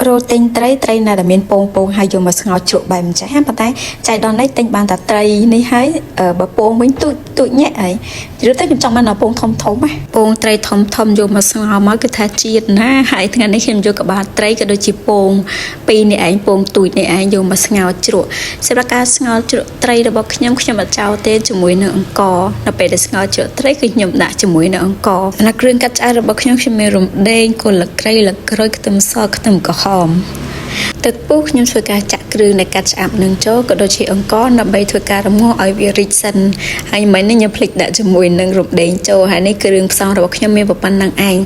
រកទិញត្រីត្រីណាដែលមានពងពងហើយយកមកស្ងោរជ្រក់បែបអញ្ចឹងប៉ុន្តែចៃដន្យនេះទិញបានតែត្រីនេះហើយបើពងវិញទូចទូចញាក់ហើយឬទៅខ្ញុំចង់បានដល់ពងធំធំណាពងត្រីធំធំយកមកស្ងោរមកគឺថាជាតិណាហើយថ្ងៃនេះខ្ញុំយកក្បាលត្រីក៏ដូចជាពងពីរនេះឯងពងទូចនេះឯងយកមកស្ងោរជ្រក់សម្រាប់ការស្ងោរជ្រក់ត្រីរបស់ខ្ញុំខ្ញុំអត់ចោលទេជាមួយនឹងអង្ករនៅពេលដែលស្ងោរជ្រក់ត្រីគឺខ្ញុំដាក់ជាមួយនឹងអង្ករនៅគ្រឿងកាត់ឆ្អែតរបស់ខ្ញុំខ្ញុំមានរំដេងគល់លក្រីលក្រូចខ្ទឹមសខ្ទឹមក្រហម ទឹកពុះខ្ញុំធ្វើការចាក់គ្រឿងនៃកាត់ឆ្អាបនឹងចូលក៏ដូចជាអង្ករដើម្បីធ្វើការរងាស់ឲ្យវារីកសិនហើយមិញនេះខ្ញុំភ្លេចដាក់ជាមួយនឹងរំដេងចូលហើយនេះគ្រឿងផ្សំរបស់ខ្ញុំមានប៉ុណ្្នឹងឯង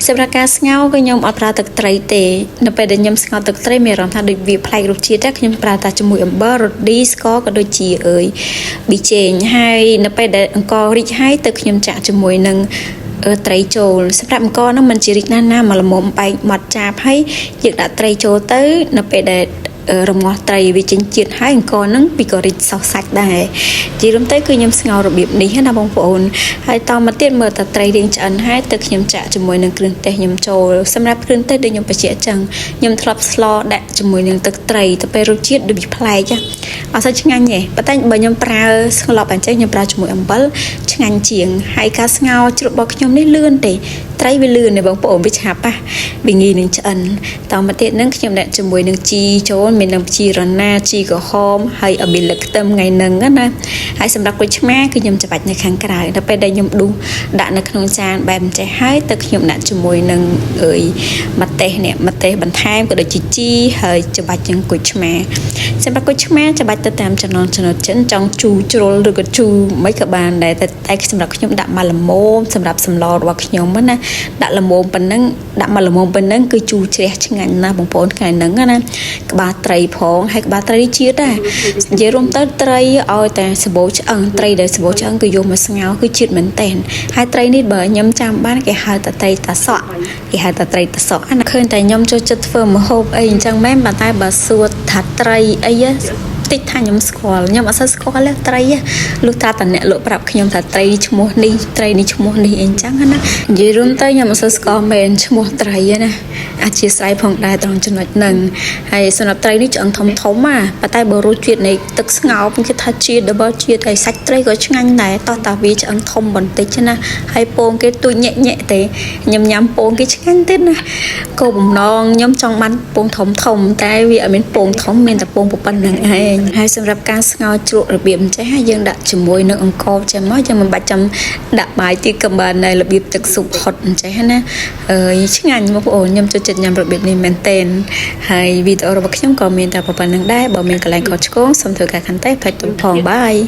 សម្រាប់ការស្ងោរក៏ខ្ញុំអត់ប្រើទឹកត្រីទេនៅពេលដែលខ្ញុំស្ងោរទឹកត្រីមានអារម្មណ៍ថាដូចវាប្លែករសជាតិតែខ្ញុំប្រើតែជាមួយអំបិលរឌីស្ករក៏ដូចជាអើយប៊ីចេងហើយនៅពេលដែលអង្កររីកហើយទៅខ្ញុំចាក់ជាមួយនឹង ត្រីចូលសម្រាប់អង្ករហ្នឹងมันជារីកណាស់ណាមកល្មមបែកម៉ត់ចាបហើយយើងដាក់ត្រីចូលទៅនៅពេលដែលរងាស់ត្រីវាចេញជាតិហើយអង្ករហ្នឹងវាក៏រីកសោះសាច់ដែរជារួមទៅគឺខ្ញុំស្ងោររបៀបនេះណាបងប្អូនហើយតមកទៀតមើលតែត្រីរៀងឆ្អិនហើយទៅខ្ញុំចាក់ជាមួយនឹងគ្រឿងទេសខ្ញុំចូលសម្រាប់គ្រឿងទេសដូចខ្ញុំបញ្ជាក់ចឹងខ្ញុំធ្លាប់ស្លដាក់ជាមួយនឹងទឹកត្រីទៅពេលរសជាតិដូចប្លែកអត់សូវឆ្ងាញ់ទេប៉ុន្តែបើខ្ញុំប្រើស្លអញ្ចឹងខ្ញុំប្រើជាមួយអំបិលឆ្ងាញ់ជាងហើយការស្ងោរជ្រក់របស់ខ្ញុំនេះលឿនទេត្រីវាលឿនទេបងប្អូនវាឆាប់ណាវាងាយនឹងឆ្អិនតមកទៀតនឹងខ្ញុំដាក់ជាមួយនឹងជីចូលមាននឹងជីរណាជីក្រហមហើយអបិលខ្ទឹមថ្ងៃហ្នឹងណាហើយសម្រាប់ក្រូចឆ្មាគឺខ្ញុំច្បាច់នៅខាងក្រៅដល់ពេលដែលខ្ញុំដួសដាក់នៅក្នុងចានបែបអញ្ចេះហើយទៅខ្ញុំដាក់ជាមួយនឹងអើយម្ទេសនេះម្ទេសបន្ថែមក៏ដូចជាជីហើយច្បាច់នឹងក្រូចឆ្មាសម្រាប់ក្រូចឆ្មាច្បាច់ទៅតាមចំណងចំណុចចិនចង់ជូរជ្រុលឬក៏ជូរមិនក៏បានដែរតែតែសម្រាប់ខ្ញុំដាក់មកល្មមសម្រាប់សម្លរបស់ខ្ញុំណាដាក់ល្មមប៉ុណ្ណឹងដាក់មកល្មមប៉ុណ្ណឹងគឺជូរជ្រះឆ្ងាញ់ណាស់បងប្អូនថ្ងៃហ្នឹងណាក្បាលត្រីផងហើយក្បាលត្រីជាតិដែរនិយាយរួមទៅត្រីឲ្យតែសបោឆ្អឹងត្រីដែលសបោឆ្អឹងគឺយកមកស្ងោរគឺជាតិមែនតែនហើយត្រីនេះបើខ្ញុំចាំបានគេហៅថាត្រីតាសក់គេហៅថាត្រីតាសក់ណាឃើញតែខ្ញុំចូលចិត្តធ្វើម្ហូបអីអញ្ចឹងមែនប៉ុន្តែបើសួរថាត្រីអីតិចថាខ្ញុំស្គាល់ខ្ញុំអត់សូវស្គាល់ទេត្រីលុះត្រាតែអ្នកលក់ប្រាប់ខ្ញុំថាត្រីឈ្មោះនេះត្រីនេះឈ្មោះនេះអីចឹងណានិយាយរួមទៅខ្ញុំអត់សូវស្គាល់មែនឈ្មោះត្រីណាអធិស្ឋានផងដែរត្រង់ចំណុចហ្នឹងហើយសម្រាប់ត្រីនេះឆ្អឹងធំធំណាប៉ុន្តែបើរសជាតិនៃទឹកស្ងោរគេថាជាតិរបស់ជាតិហើយសាច់ត្រីក៏ឆ្ងាញ់ដែរតោះតាវាឆ្អឹងធំបន្តិចណាហើយពងគេទូចញាក់ញាក់ទេខ្ញុំញ៉ាំពងគេឆ្ងាញ់ទៀតណាគោលបំណងខ្ញុំចង់បានពងធំធំតែវាអត់មានពងធំមានតែពងប៉ុណ្្នឹងឯងហើយសម្រាប់ការស្ងោរជ្រក់របៀបអញ្ចេះហើយយើងដាក់ជាមួយនឹងអង្ករចេះមកយើងមិនបាច់ចាំដាក់បាយទៀតក៏បានដែររបៀបទឹកស៊ុបហុតអញ្ចេះណាអើយឆ្ងាញ់បងប្អូនខ្ញុំចូលចិត្តញ៉ាំរបៀបនេះមែនទែនហើយវីដេអូរបស់ខ្ញុំក៏មានតែប៉ុណ្្នឹងដែរបើមានកន្លែងខុសឆ្គងសូមធ្វើការខន្តីផេចទុំផងបាយ។